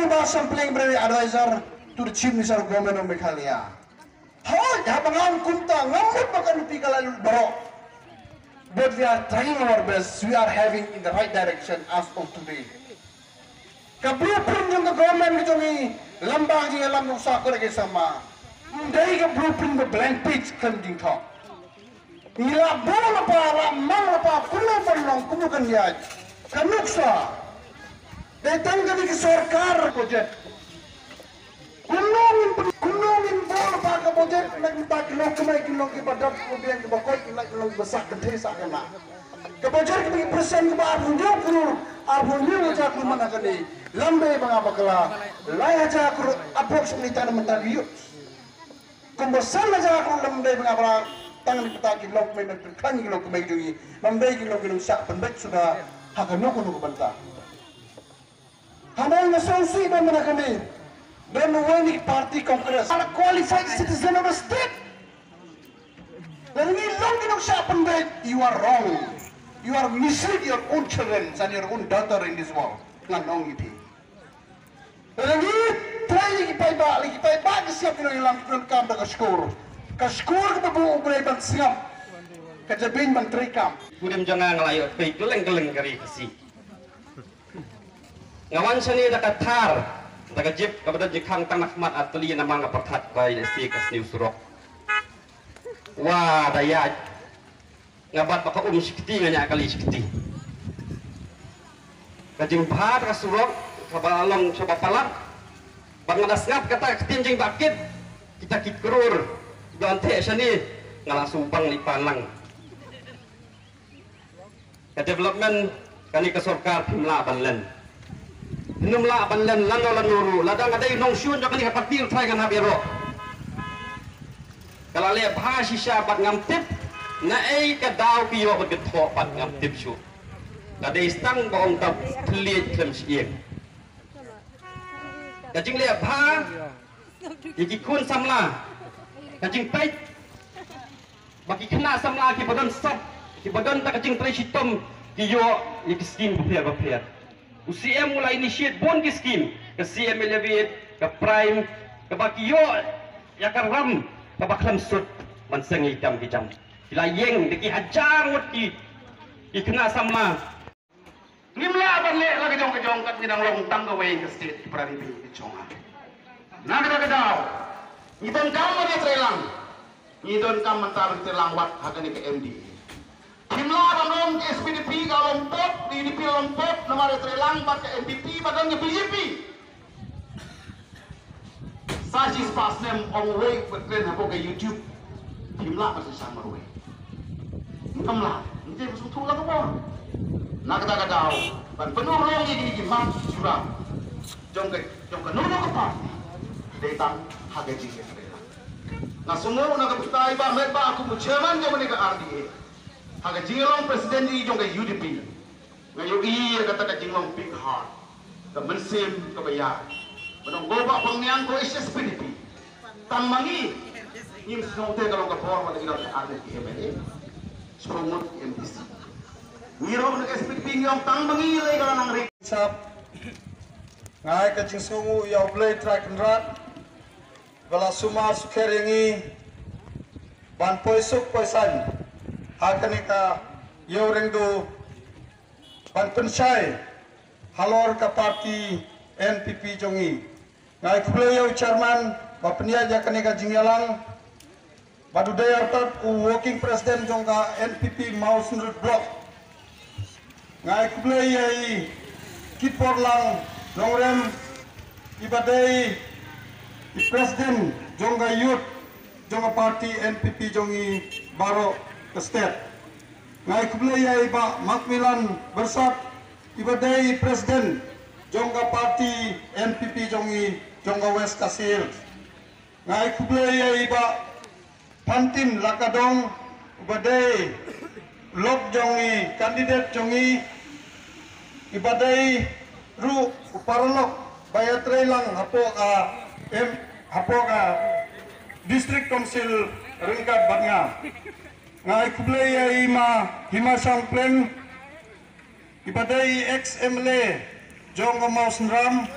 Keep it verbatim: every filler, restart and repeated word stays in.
Bah Shyam Pling Bri, advisor to the Chief Minister, Government of Meghalaya. Hooid, haba nga ong kumta, ngam mut ba ka NPP ka la lut baroh. But we are trying our best. We are having in the right direction as of today. Ka blueprint jong ka government ka jong ngi, lyngba ka jingïalam jong u Sahkut Rangkit Sangma, ym dei ka blueprint ba blank page khlem jingthoh. Ngi la buh lypa, la mang lypa, kumno ban long, kumno kan ïaid. Ka nuksa. Dei tang kane ka sorkar budget. Kumno ngin pyn-, kumno ngin buh lypa ka budget, na ka bynta ki longkmie kin long kiba dap kiba biang kiba koit, kin long kiba sah kynthei sah khynnah. Ka budget kaba ngi present kaba arphew hynñiew klur, arphew hynñiew hajar klur mynta kane. Ym dei ba nga bakla, lai hajar klur approximately tang na ka bynta ki youth. Kumba san hajar klur ym dei ba nga bakla, tang na ka bynta ki longkmie, ban pynkhlaiñ ki longkmie jong ngi. Ym dei ki long ki nongshah pynbeit suda ha kano kano ka bynta. Hynrei nga sngewsih ba mynta kane, don uwei na ki party Congress, a qualified citizen of the state. Lada ngi long ki nongshah pynbeit, you are wrong. You are mislead your own children and your own daughter in this world. Ngan ong ïa phi. Lada ngi trei ïa ki paidbah, ïa ki paidbah ki siap ki nongïalam, ki donkam da ka shkor. Ka shkor kaba buh U Blei ban sngap, ka jabieng ban treikam. Kurim jong nga nga la ïoh peit kylleng kylleng ka ri Khasi. Nga wan shane da ka Thar, da ka jeep kaba don jingkhang tang na khmat artylli, namar nga pyrthat ba ïa lehse ka sniew surok. Wa da ïaid nga bat ba ka um shi kti, nga ñiah kali shi kti. Ka jingbha da ka surok kaba long shaba palat. Bad nga da sngap kata ka ktien jingbakit, kita ki klur kiba wan theh shane, nga la shu bang lypa lang. Ka development kane ka sorkar phim lah ban len. Phim lah ban len lano lano ruh. Lada nga dei nongshun jong kane ka party, u trai ngan hap ïaroh. Ka la leh bha shisha bad ngam tip naei ka daw ki ïoh bad ka thoh bad ngam tip shuh. Ka dei tang ba ong ka thylliej khlem shyieng. Ka jingleh bha ïa ki khun samla, ka jingpeit ba ki khynnah samla kiba don sap, kiba don ta ka jingtrei shitom, ki ïoh ïa ki skim bapher bapher. U C M u la initiate bun ki skim, ka C M Elevate, ka Prime, kaba ki ïoh ïa ka ram kaba khlem sut ban seng ïa ki kam ki jam. Ki la ïeng da ki hajar ngut ki, ki khynnah samla. Ngim lah ban leh la ka jong ka jong kat ngi dang long tang kawei ka state, ki para ri bynriew ki jong nga. Na kata ka daw ngi donkam ban ïatreilang, ngi donkam ban ïatreilang wat ha kane ka M D A. Phim lah ban ong ka S P D P ka long pop, ka U D P long pop, namar ïatreilang bad ka N P P bad ka B J P. Sa shispah snem ong uwei ba trend hapoh ka YouTube. Phim lah ban shisha marwei. Ngam lah, ngi te ba sngewthuh la ka bor. Na kata ka daw ban pynurlong ïa kine ki mat jura jong ka, jong kano kano ka party, dei tang ha ka jingïatreilang. Nga sngew na ka bynta i Bah Metbah kum u chairman jong kane ka R D A, ha ka jingïalong president jong ka U D P. Nga ïohi ïa kata ka jinglong big heart, ka mynsiem kaba ïaid. Ba nong ko Bah Pangniang ko H S P D P. Tang ma ngi, ngim sngew te ka long ka bor ba la ïoh ka arngut ki M L A, shiphew ngut ki M D C. Ngi ruh na H S P D P ngi ong tang ma ngi lei ka la nang rit. Sap. Nga ai ka jingsngewnguh ïa U Blei Trai Kynrad ba la sumar sukher ïa ngi ban poi suk poi saiñ ha kane ka Ïew Rengdu ban pynshai halor ka party N P P jong ngi. Nga ai khublei ïa u chairman ba pynïaid ïa kane ka jingïalang, bad u dei artat u working president jong ka N P P Mawsynrit Block. Nga ai khublei ïa i Kitborlang Nongrem, i ba dei i president jong ka youth jong ka party N P P jong ngi baroh ka state. Nga ai khublei ïa i Bah Macmillan Byrsat, i ba dei i president jong ka party N P P jong ngi jong ka West Khasi Hills. Nga ai khublei ïa i Bah Phantin Lakadong, u ba dei lok jong ngi, candidate jong ngi, i ba dei ruh u paralok ba ïatreilang hapoh ka, em, hapoh ka District Council ryngkat bad nga. Nga ai khublei ïa i Ma Hima Shyam Pling, i ba dei ex M L A jong ka Mawsynram,